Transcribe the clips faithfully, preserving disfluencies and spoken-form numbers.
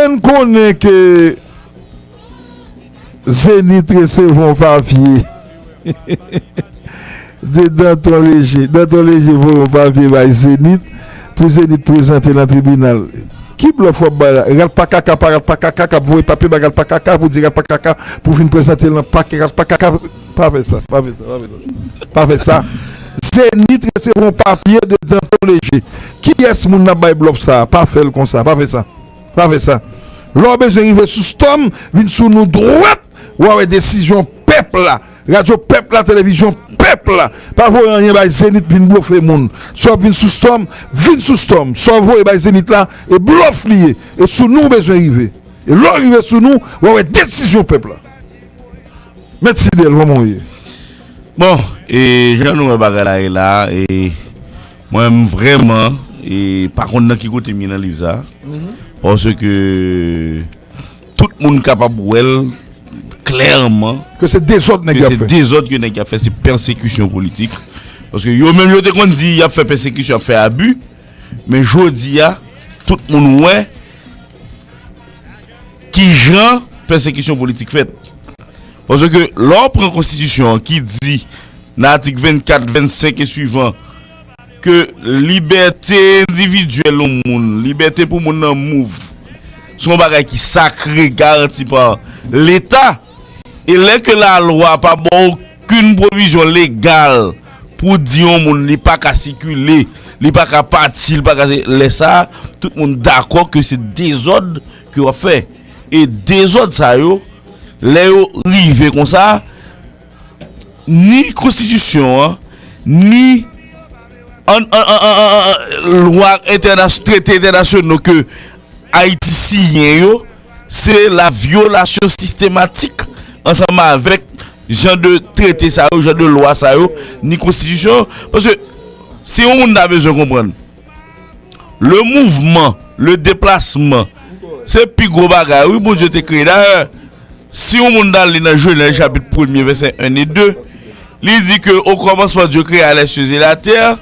N konnen ke Zenith resevwa yon papye de Danton Léger. Danton Léger voye yon papye bay Zenith pou Zenith prezante nan tribinal. Ki blòf w ap bay la? Rat pa kaka, pa rat pa kaka, k ap voye papye bay rat pa kaka pou di rat pa kaka pou vin prezante l nan pakè rat pa kaka. Pa fè sa, pa fè sa, pa fè sa. Pa fè sa. Zenith resevwa yon papye de Danton Léger. Kiyès moun n ap bay blòf sa a? Pa fè l konsa, pa fè sa. Pa fè sa. Lè w bezwen rive sou Storm, vin sou nou dwat, w a wè desizyon pèp la. Radyo pèp la, televizyon pèp la. Pa voye anyen bay Zenith vin blofe moun. Si w ap vin sou Storm, vin sou Storm. Sa w voye bay Zenith la, e blòf li ye. E sou nou w bezwen rive. E lè w rive sou nou, w a wè desizyon pèp la. Mèt Fidèl, kòman w ye? Bon, e jan nou wè bagay la ye la, e mwen m vrèman e pa konn nan ki kote m ye nan liv sa. Paske tout moun kapab wè l klèman Ke se dezòd nèg ke yo ap se fè. Dezòd ke nèg yo ap fè, se pèsekisyon politik. Paske yo menm yo te konn di y ap fè pèsekisyon, y ap fè abi, men jodi a, tout moun wè kijan pèsekisyon politik fèt. Paske lè w pran konstitisyon an ki di nan atik vennkat, vennsenk e swivan ke libète endividyèl yon moun, libète pou moun nan mouv, se yon bagay ki sakre, garanti pa Leta. E lè ke lalwa pa ba w okenn pwovizyon legal pou di yon moun li pa ka sikile, li pa ka pati, li pa ka se, lè sa a, tout moun dakò ke se dezòd ke w ap fè. E dezòd sa yo, lè yo rive konsa, ni konstitisyon an, ni an, an, an, an, an, an, lwa entènas-, trete entènasyonal ke Ayiti siyen yo, se la vyolasyon sistematik ansanm avèk jan de trete sa yo, jan de lwa sa yo, ni konstitisyon. Paske si yon moun ta bezwen konprann, le mouvman, le deplasman, se pi gwo bagay, wi, Bondye te kreye. Dayè, si yon moun ta li nan Jenèz chapit premye, vèsè en e de, li di ke au commencement Dieu créa les cieux et la terre.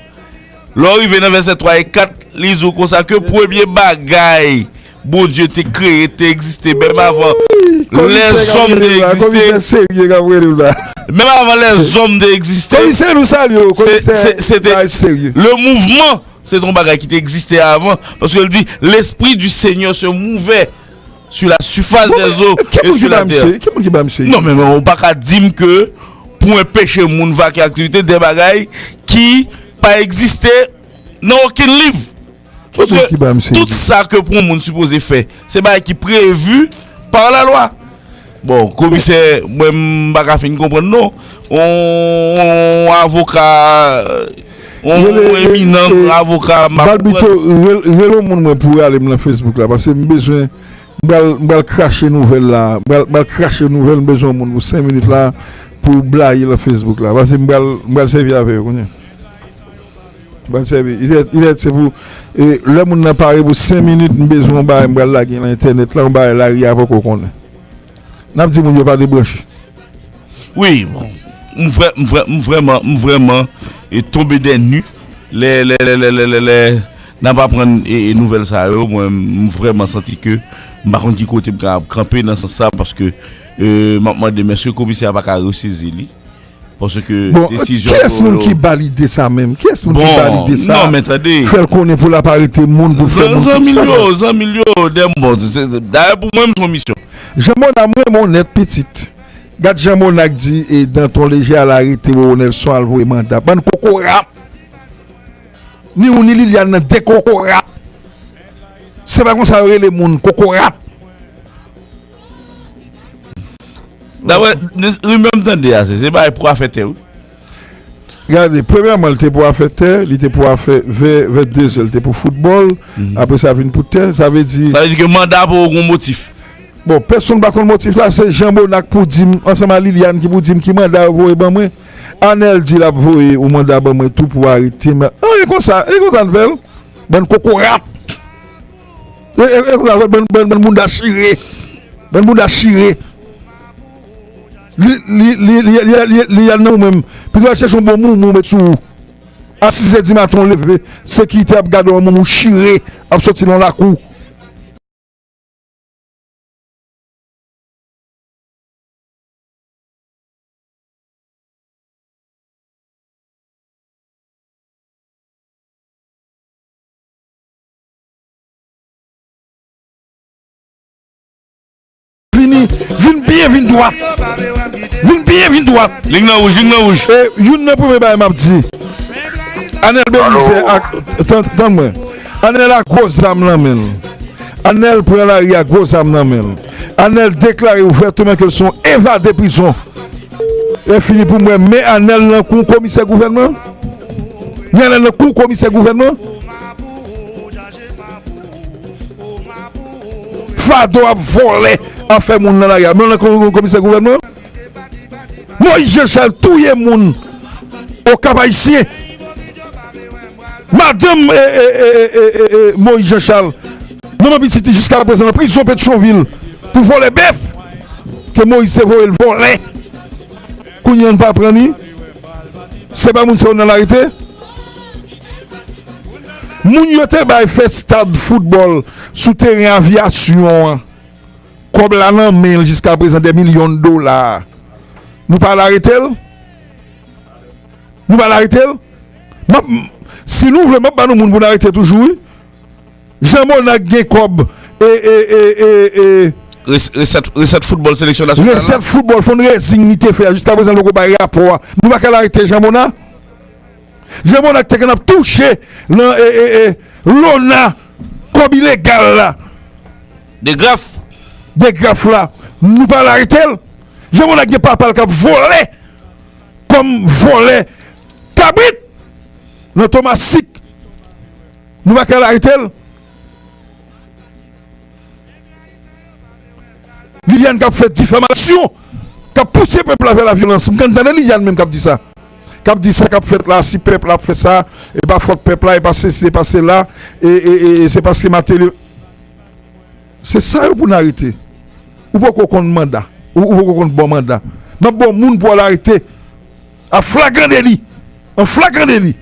Lè w rive nan vèsè twa e kat, li di w konsa ke premye bagay Bondye te kreye te egziste menm avan lèzòm te egziste. Menm avan lèzòm te egziste, se, se, se te le mouvman. Se te yon bagay ki te egziste avan. Paske l di, L'esprit du Seigneur se mouvait sur la surface des eaux et sur la terre. Ki moun ki ba misye? Ki moun ki ba misye? Non, men, men ou pa ka di m ke pou enpeche moun vake aktivite de bagay ki pa egziste nan okenn liv. Paske tout sa ke pou yon moun sipoze fè, se bagay ki previ pa lalwa. Bon, komisè, mwen m pa ka fin konprann non. On, on avoka, on, on eminan avoka, m pa konprann. Balbito, rele yon moun mwen pou rale m nan Facebook la, paske m bezwen, m pral, m pral krache nouvèl la, m pral, m pral krache nouvèl, m bezwen yon moun pou senk minit la, pou blayi lan Facebook la, paske m pral, m pral sèvi avè yo kounye a. Ban sèvi. Ilè, ilè, se pou, e, lè moun nan pare pou senk minit, m bezwen yon bagay, m pral lage nan entènèt la, yon bagay lari a poko konnen. N ap di moun yo pa debranche. Wi, bon. M vrè, m vrè, m vrèman, m vrèman, e, tonbe dè ni lè, lè, lè n ap aprann, e, e, nouvèl sa yo. Mwen, m vrèman santi ke m pa konn ki kote m ka kanpe nan sans sa, paske, e, m ap mande m èske komisè a pa ka resezi li. Paske bon, desizyon kiyès yo, moun yo ki ba l ide sa menm? Kiyès moun ki ba l ide sa? Non, men tande. Fè l konnen pou l ap arete moun, pou l fè moun zanmi l yo, zanmi l yo, dè, bon, se, dayè pou mwen, m se yon misyon. Jean Monard, m renmen w nèt, pitit. Gad Jean Monard di, e, Danton Léger al arete Roro Nelson, al voye manda. Bann kokorat! Ni ou ni Liliane nan de kokorat. Se pa konsa yo rele moun, kokorat. Dapre rimè m tande a, se, se bagay pou afè tè, wi. Gade, premyèman, li te pou afè tè, li te pou afè vè, vè dezè, li te pou foutbòl, apre sa vin pou tè, sa vle di. Sa vle di ke manda poko gon motif. Bon, pèsonn pa konn motif la, se Jean Monard k pou di m, ansanm a Liliane ki pou di m ki manda yo voye ban mwen. Anèl di l ap voye yon manda ban mwen tou pou arete m. An, e konsa, e konsa n fè l. Bann kokorat. E, e, e konsa n fè l, bann, bann, bann bounda chire. Bann bounda chire. Li, li, li, li, li, li, li al nan ou menm. Pito al chèche yon bon moumou met sou ou. A sizè di maten w leve, sekirite ap gade w, moumou chire, ap soti nan lakou. Vin byen, vin dwat. Vin byen, vin dwat. Lig nan wouj, lig nan wouj. E youn nan premye bagay m ap di, Anèl Belize ak, tann, tann mwen. Anèl ak gwo zam nan men l. Anèl pran lari ak gwo zam nan men l. Anèl deklare ouvèteman ke l se yon evade prizon. Lè fini pou mwen, men Anèl nan kou komisè gouvènman. Men Anèl nan kou komisè gouvènman. Fado ap vòlè afè moun nan lari a. Men nan kon-, komisè gouvènman. Moïse Jean Charles touye moun Okap Ayisyen. Madanm e, e, e, e, e, e, Moïse Jean Charles. Manman pitit li jiska prezan nan prizon Petyonvil pou vòlè bèf ke Moïse te voye l vòlè. Kounye a n pa pran li. Se pa moun sa yo n al arete. Moun yo te bay fè stad foutbòl sou teren Avyasyon an. Kòb la nan men l jiska prezan, dè milyon dola. Nou pa al arete l? Nou pa al arete l? M ap, si nou vle, m ap ba nou moun pou n arete toujou, wi. Jean Monac gen kòb, e, e, e, e, e, Res-, resèt, resèt foutbòl seleksyon nasyonal la. Resèt foutbòl fundraising li te fè a, jiska prezan l poko bay rapò a. Nou pa ka al arete Jean Monac? Jean Monac te konn ap touche nan, e, e, e, Lona, kòb ilegal la. De Graff. De Graff la. Nou pa al arete l? Jean Monac gen papa l k ap vòlè kòm vòlè kabrit nan Tomasik. Nou pa ka al arete l? Liliane k ap fè difamasyon, k ap pouse pèp la vè lavyolans. M konn tande Liliane menm k ap di sa. K ap di sa k ap fèt la, si pèp la ap fè sa, e pa fòt pèp la, e pa sesi, e pa sela, e, e, e, e se paske Mateli. Se sa yo pou n arete. Ou poko konn manda. Ou, ou poko konn bon manda. M ap ba w moun pou al arete. A flagran deli. An flagran deli.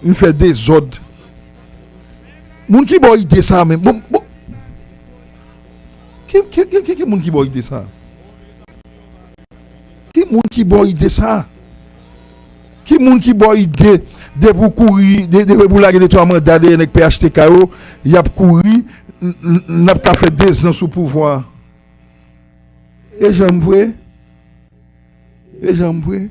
Vin fè dezòd. Moun ki ba w ide sa menm? Bon, bon. Ki, ki, ki, ki, ki moun ki ba w ide sa? Ki moun ki ba w ide sa? Ki moun ki ba w ide depi w kouri, de, depi w lage de twa manda dèyè nèg P H T K yo, y ap kouri, n, n, n ap ka fè dezan sou pouvwa a? E janm vre? E janm vre?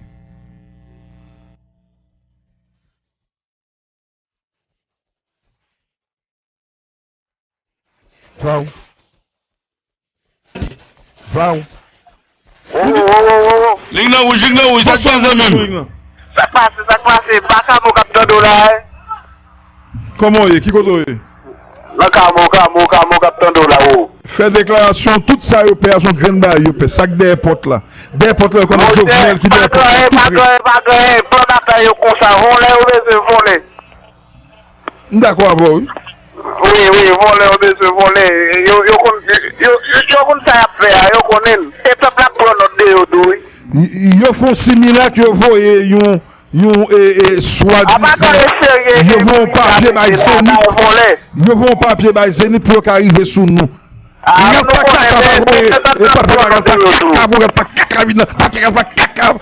Vaw. Vaw. Wo, wo, wo, wo, wo. Lig nan wouj, lig nan wouj, sa k pase, zanmi m? Sa k pase, sa k pase? Baka mou k ap tande w la, wi. Kòman w ye? Ki kote w ye? Nan Kamo, Kamo, Kamo k ap tande w la, wo. Fè deklarasyon, tout sa yo pè a se yon grenn bagay yo pè. Sa k dèyè pòt la? Dèyè pòt la, yo konnen Jovenel ki dèyè pòt la, tou prè. Monchè, pa gen, pa gen, pa gen plan dapè yo konsa. Vòlè yo bezwen vòlè. M dakò avè w, wi. Wi, wi, vòlè yo bezwen vòlè. Yo, yo konn, yo, yo, yo konn sa y ap fè a, yo konnen l. E pèp la ap pran nòt de yo tou, wi. Y-, yo fè yon similak, yo voye yon, yon, e, e, swadizan, yo voye yon papye bay Zenith. Yo voye yon papye bay Zenith pou yo ka rive sou nou. Rat pa kaka, pa voye, e papye pa rat pa kaka, pou rat pa kaka vin nan, pa kaka, pa kaka.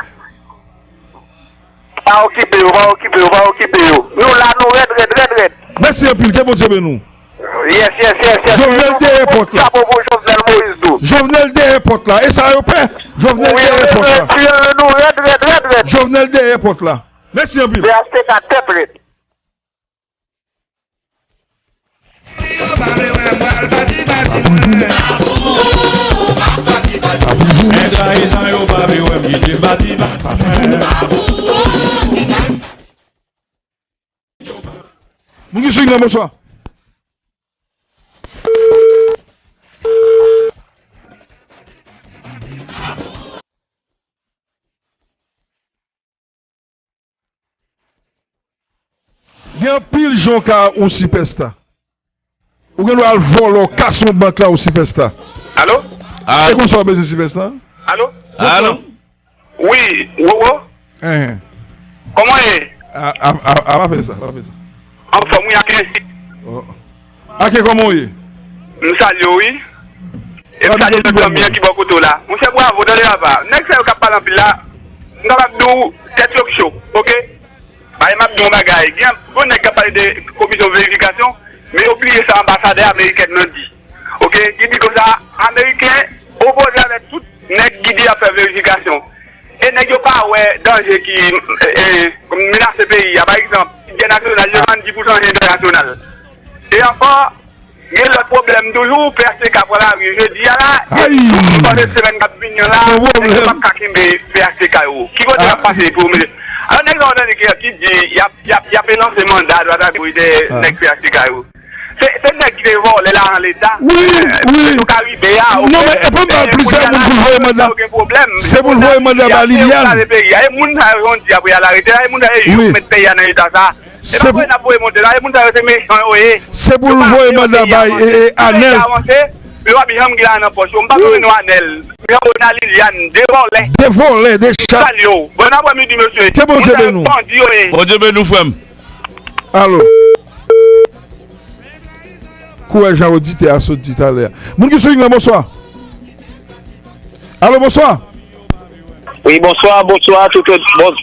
Pa okipe yo, pa okipe yo, pa okipe yo. Nou la, nou rèd, rèd, rèd, rèd. Mèsi anpil, ke Bondye beni w. Yes, yes, yes, yes. Jovenel dèyè pòt la. Chapo pou Jovenel Moïse tou. Jovenel dèyè pòt la. E sa yo pè. Jovenel dèyè pòt la. Nou rèd, rèd, rèd, rèd. Jovenel dèyè pòt la. Mèsi anpil. P H T K tèt rèd. Moun ki sou liy nan, bonswa. Gen anpil jan w ka yon sipèsta. Ou gen dwa al vòlè, w kase yon bank la, ou sipèsta. Alo? E konsa w bezwen sipèsta? Alo? Alo? Wi, Wowo? Enhen. Kòman w ye? A, a, a, a, pa fè sa, pa fè sa. Anfòm, wi, Ake. Oh. Ake, kòman w ye? M salye w, wi. E m salye tout zanmi an ki bò kote w la. Monchè, bravo, tande papa. Nèg sa yo k ap pale anpil la, m kapab di w, tèt yo k cho, oke? Paske m ap di w yon bagay. Gen bon nèg k ap pale de komisyon verifikasyon, men yo bliye sa anbasadè amerikèn nan di. ki di konsa, Ameriken opoze avèk tout nèg ki di y ap fè verifikasyon. E nèg yo pa wè danje ki, e, e, menase peyi a. Pa egzanp, lidè nasyonal yo vann di pou chanje entènasyonal. E ankò, gen lòt pwoblèm toujou, P H T K pran lari jedi a la, e pandan semèn k ap vini an la, nèg yo p ap ka kenbe P H T K yo. Ki kote y ap pase pou yo mete? Alò, nèg sa yo tande ki, ki di y ap, y ap, y ap lanse manda dwat a goch de nèg P H T K yo. Se, se nèg ki te vòlè lajan leta. Wi, wi. Petwokaribe a, non, men e pa mal plizyè moun pou l voye manda. Se pou l voye manda ba Liliane. E moun sa yo, jodi a pou y al arete la, e moun sa yo, yo met peyi a nan eta sa. Se pou n ap voye monte la, e moun sa yo se mechan yo ye. Se pou l voye manda bay, e, e, Anèl. Yo p ap janm gen lajan nan pòch yo. M pa konn nou Anèl. Yo voye nan Liliane, de vòlè. De vòlè, de chat. Sal yo. Bon aprèmidi, mesye. Ke Bondye beni w. Bandi yo ye. Bondye beni w, frè m. Alo. Kouraj a oditè a sot di talè a. Moun ki sou liy lan, bonswa. Alo, bonswa. Wi, bonswa, bonswa tout, bon,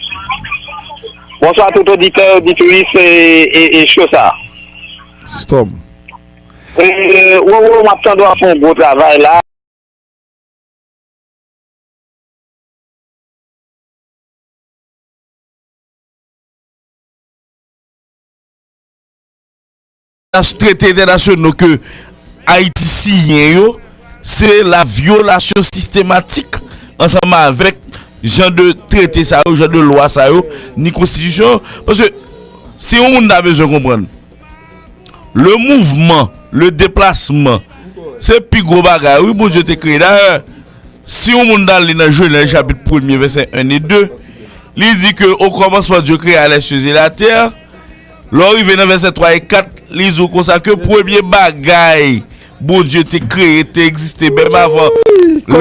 bonswa tout oditè, oditris e, e, e cho sa. Stop. E, Roro, m ap tande w ap fè yon gwo travay la. Trete entènasyonal ke Ayiti siyen yo, se la vyolasyon sistematik ansanm avèk jan de trete sa yo, jan de lwa sa yo, ni konstitisyon. Paske si yon moun ta bezwen konprann, le mouvman, le deplasman, se pi gwo bagay, wi, Bondye te kreye. Dayè, si yon moun ta li nan Jenèz chapit premye, vèsè en e de, li di ke au commencement Dieu créa les cieux et la terre. Lè w rive nan vèsè twa e kat, li di w konsa ke premye bagay Bondye te kreye, te egziste, menm avan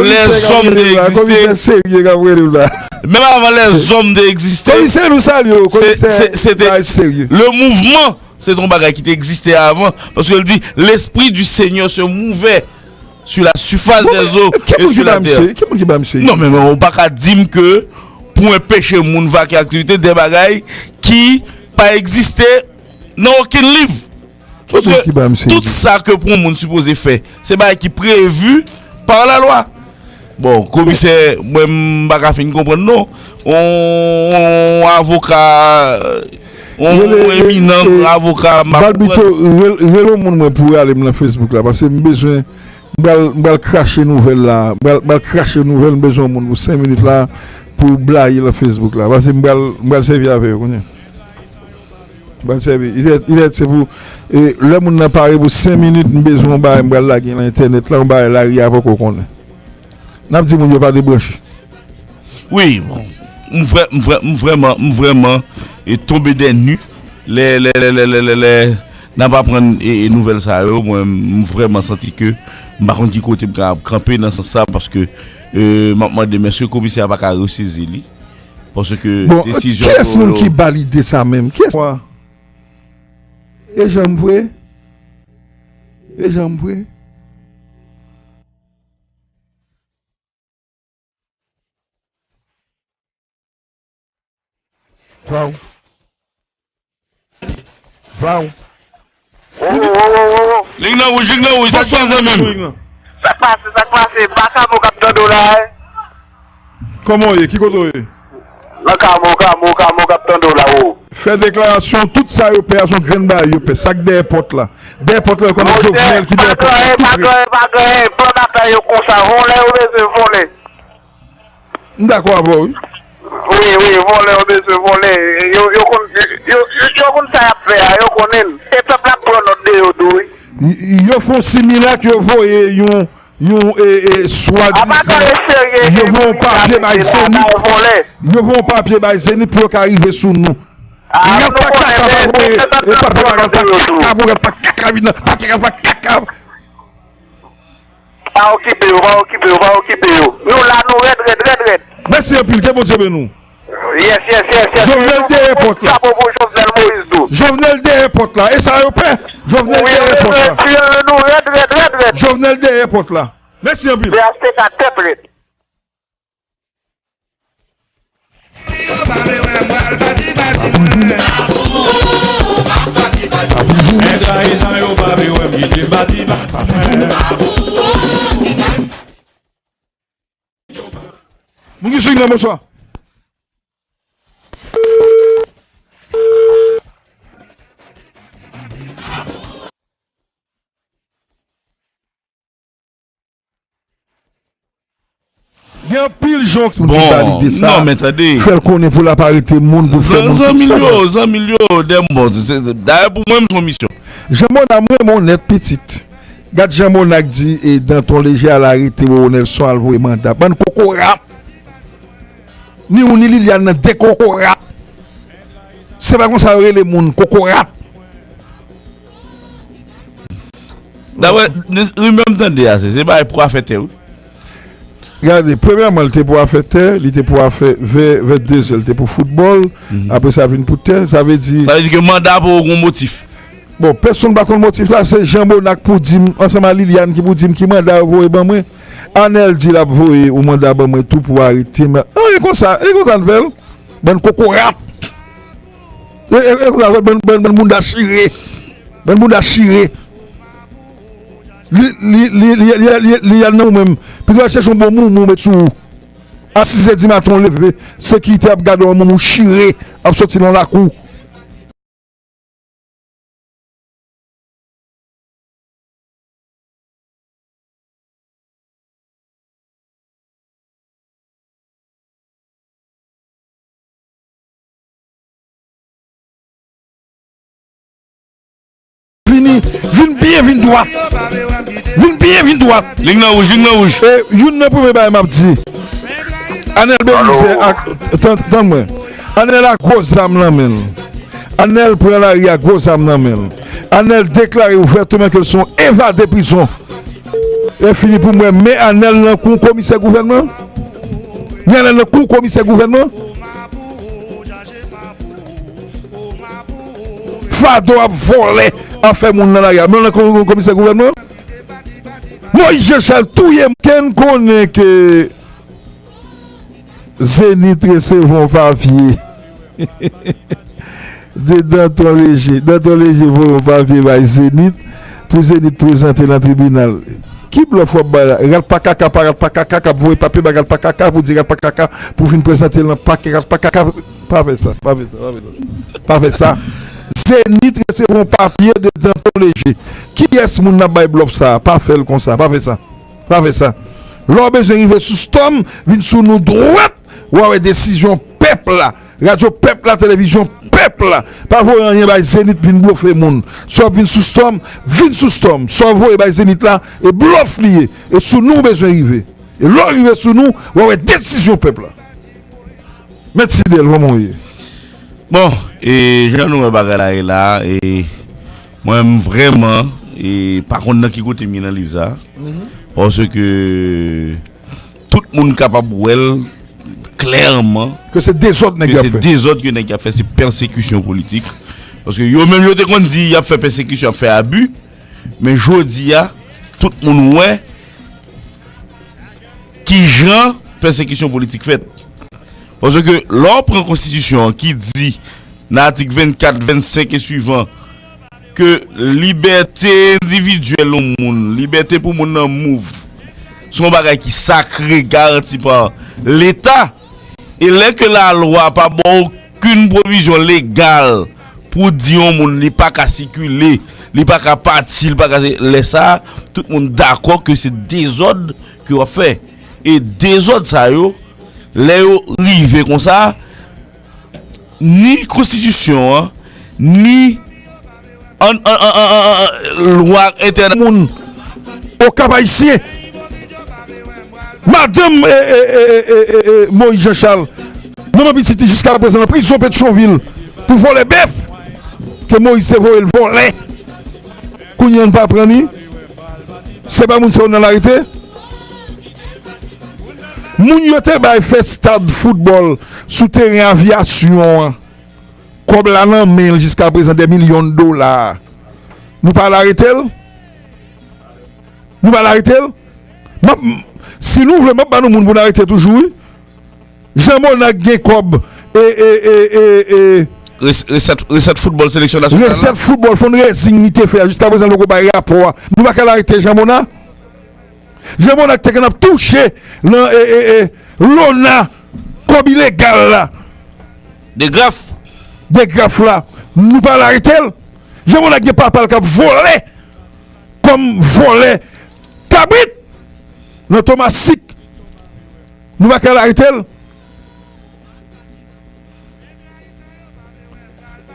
lèzòm te egziste. Menm avan lèzòm te egziste, se, se, se te le mouvman. Se te yon bagay ki te egziste avan. Paske l di, l'esprit du Seigneur se mouvait sur la surface des eaux et sur la terre. Non, men, men, ou pa ka di m ke pou enpeche moun vake aktivite de bagay ki pa egziste nan okenn liv. Paske tout sa ke pou yon moun sipoze fè, se bagay ki previ par la lwa. Bon, komisè, mwen, m pa ka fin konprann, non. On, on avoka, on eminan avoka, m pa konprann. Balbito, rele yon moun mwen pou rale m nan Facebook la, paske m bezwen, m pral, m pral krache nouvèl la, m pral, m pral krache nouvèl, m bezwen yon moun pou senk minit la, pou blayi lan Facebook la, paske m pral, m pral sèvi avè yo kounye a. Ban sèvi. Ilèt, ilèt, se pou, e, lè moun nan pare pou senk minit, m bezwen yon bagay, m pral lage nan entènèt la, yon bagay lari a poko konnen. N ap di moun yo pa debranche. Wi, bon, m vrè, m vrè, m vrèman, m vrèman, e, tonbe dè ni lè, lè, lè n ap aprann, e, e, nouvèl sa yo. Mwen, m vrèman santi ke m pa konn ki kote m ka kanpe nan sans sa, paske, e, m ap mande, men èske komisè a pa ka resezi li? Paske desizyon yo. Bon, kiyès moun ki ba l ide sa menm? Kiyès? E janm vre? E janm vre? Waw. Waw. Wo, wo, wo, wo, wo, wo. Liy nan wouj, liy nan wouj, sa k pase, zanmi m? Sa k pase, sa k pase? Makamo k ap tande w la, wi. Kòman w ye? Ki kote w ye? Nan Kamo, Kamo, Kamo k ap tande w la, wo. Fè deklarasyon, tout sa yo pè a, se yon grenn bagay yo pè. Sa k dèyè pòt la. Dèyè pòt la, yo konnen Jovenel ki dèyè pòt la, tou prè. Pa gen, pa gen, pa gen plan dapè yo konsa. Vòlè yo bezwen vòlè. M dakò avè w, wi. Wi, wi, vòlè yo bezwen vòlè. Yo, yo konn, yo, yo, yo konn sa y ap fè a, yo konnen l. E pèp la ap pran nòt de yo tou, wi. Y-, yo fè yon similak, yo voye yon, yon, e, e, swadizan, yo voye yon papye bay Zenith. Yo voye yon papye bay Zenith pou yo ka rive sou nou. Rata kaka pa voye, e papye pa rata kaka, pou rata kaka vin nan, pa kaka, pa kaka. Pa okipe yo, pa okipe yo, pa okipe yo. Nou la, nou rèd, rèd, rèd, rèd. Mèsi anpil, ke Bondye beni w. Yes, yes, yes, yes. Jovenel dèyè pòt la. Chapo pou Jovenel Moïse tou. Jovenel dèyè pòt la. E sa yo pè? Jovenel dèyè pòt la. Wi, wi, wi, nou rèd, rèd, rèd, rèd. Jovenel dèyè pòt la. Mèsi anpil. P H T K tèt rèd. Nèg Ayisyen yo pa vle wè m kite pati pati mwen. Moun ki sou liy nan, bonswa. Gen anpil jan pou di valide sa. Non, men tande. Fè l konnen pou l ap arete moun, pou l fè moun tout sa. Zanmi l yo, zanmi l yo, dèm bon. Dayè, pou mwen, m se yon misyon. Jean Mona, m renmen w nèt, pitit. Gad Jean Mona k di, e, Danton Léger al arete Roro Nelson, al voye manda. Bann kokorat. Ni ou ni Liliane nan de kokorat. Se pa konsa yo rele moun, kokorat. Dapre rimè m tande a, se, se bagay pou afè tè, wi. Gade, premyèman, li te pou afè tè, li te pou afè vè, vè dezè, li te pou foutbòl, apre sa vin pou tè, sa vle di. Sa vle di ke manda pou ou gon motif. Bon, pèsonn pa konn motif la, se Jean Mona k pou di m, ansanm a Liliane ki pou di m ki manda yo voye ban mwen. Anèl di l ap voye yon manda ban mwen tou pou arete m. An, e konsa, e konsa n fè l. Bann kokorat. E, e, e konsa n fè l, bann, bann, bann bounda chire. Bann bounda chire. Li, li, li, li, li, li, li al nan ou menm. Pito al chèche yon bon moumou met sou ou. A sis è di maten w leve, sekirite ap gade w, moumou chire, ap soti nan lakou. Vini, vin byen, vin dwat. Vin byen, vin dwat. Liy nan wouj, liy nan wouj. E youn nan premye bagay m ap di. Anèl Belizaire ak, tann, tann mwen. Anèl ak gwo zam nan men l. Anèl pran lari ak gwo zam nan men l. Anèl deklare ouvèteman ke l se yon evade prizon. E fini pou mwen, men Anèl nan kou komisè gouvènman. Men Anèl nan kou komisè gouvènman. Fado ap vòlè afè moun nan lari a. Men nan kou komisè gouvènman. Moïse Jean Charles touye m. Ken konnen ke Zenith resevwa yon papye de Danton Léger. Danton Léger voye yon papye bay Zenith pou Zenith prezante l nan tribinal. Ki blòf w ap bay la? Rat pa kaka, pa rat pa kaka, k ap voye papye bay rat pa kaka pou di rat pa kaka pou vin prezante l nan pakè rat pa kaka. Pa fè sa, pa fè sa, pa fè sa. Pa fè sa. Zenith resevwa yon papye de Danton Léger. Kiyès moun n ap bay blòf sa a? Pa fè l konsa, pa fè sa. Pa fè sa. Lè w bezwen rive sou Storm, vin sou nou dwat, w a wè desizyon pèp la. Radyo pèp la, televizyon pèp la. Pa voye anyen bay Zenith vin blofe moun. Si w ap vin sou Storm, vin sou Storm. Sa w voye bay Zenith la, e blòf li ye. E sou nou w bezwen rive. E lè w rive sou nou, w a wè desizyon pèp la. Mèt Fidèl, kòman w ye? Bon, e jan nou wè bagay la ye la, e mwen menm vrèman, e pa konn nan ki kote m ye nan liv sa. Paske tout moun kapab wè l klèman ke se dezòd nèg y ap fè. Ke se dezòd ke nèg y ap fè, se pèsekisyon politik. Paske yo menm yo te konn di y ap fè pèsekisyon, y ap fè abi, men jodi a, tout moun wè kijan pèsekisyon politik fèt. Paske lè w pran konstitisyon an ki di nan atik vennkat, vennsenk e swivan ke libète endividyèl yon moun, libète pou moun nan mouv, se yon bagay ki sakre, garanti pa Leta. E lè ke lalwa pa ba w okenn pwovizyon legal pou di yon moun li pa ka sikile, li pa ka pati, li pa ka, lè sa a, tout moun dakò ke se dezòd ke w ap fè. E dezòd sa yo, lè yo rive konsa, ni konstitisyon an, ni an, an, an, an, an, an, lwa entèna moun Okap Ayisyen. Madanm, e, e, Moïse Jean Charles, manman pitit li jiska prezan nan prizon Petyonvil pou vòlè bèf ke Moïse te voye l vòlè. Kounye a n pa pran li. Se pa moun sa yo n al arete. Moun yo te bay fè stad foutbòl sou teren Avyasyon an. Kòb la nan men l jiska prezan, dè milyon dola. Nou pa al arete l? Nou pa al arete l? M ap, si nou vle, m ap ba nou moun pou n arete toujou, wi. Jean Monard gen kòb, e, e, e, e, e, Res-, resèt, resèt foutbòl seleksyon nasyonal la. Resèt foutbòl, fundraising li te fè a, jiska prezan l poko bay rapò a. Nou pa ka al arete Jean Monard? Jean Monard te konn ap touche nan, e, e, e, Lona. kòb ilegal la, DeGraff. DeGraff la, nou pa al arete l? Jan moun nan gen papa l k ap vole kòm vòlè kabrit nan Tomasik, nou pa ka al arete l?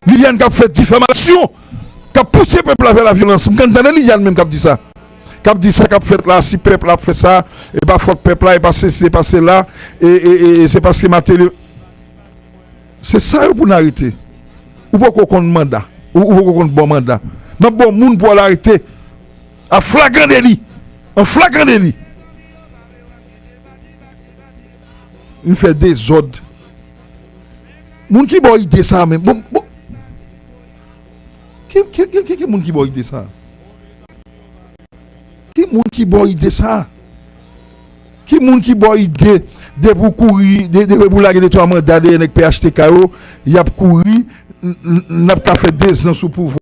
Liliane k ap fè difamasyon, k ap pouse pèp la vè lavyolans. M konn tande Liliane menm k ap di sa. K ap di sa k ap fèt la, si pèp la ap fè sa, e pa fòt pèp la, e pa sesi, e pa sela, e, e, e, e se paske Mateli. Se sa yo pou n arete. Ou poko konn manda. Ou, ou poko konn bon manda. M ap ba w moun pou al arete. A flagran deli. An flagran deli. Vin fè dezòd. Moun ki ba w ide sa menm. Bon, bon. Ki, ki, ki, ki, ki moun ki ba w ide sa? Ki moun ki ba w ide sa? Ki moun ki ba w ide depi w kouri, de, depi w lage de twa manda dèyè nèg P H T K yo, y ap kouri, n, n, n ap ka fè dezan sou pouvwa.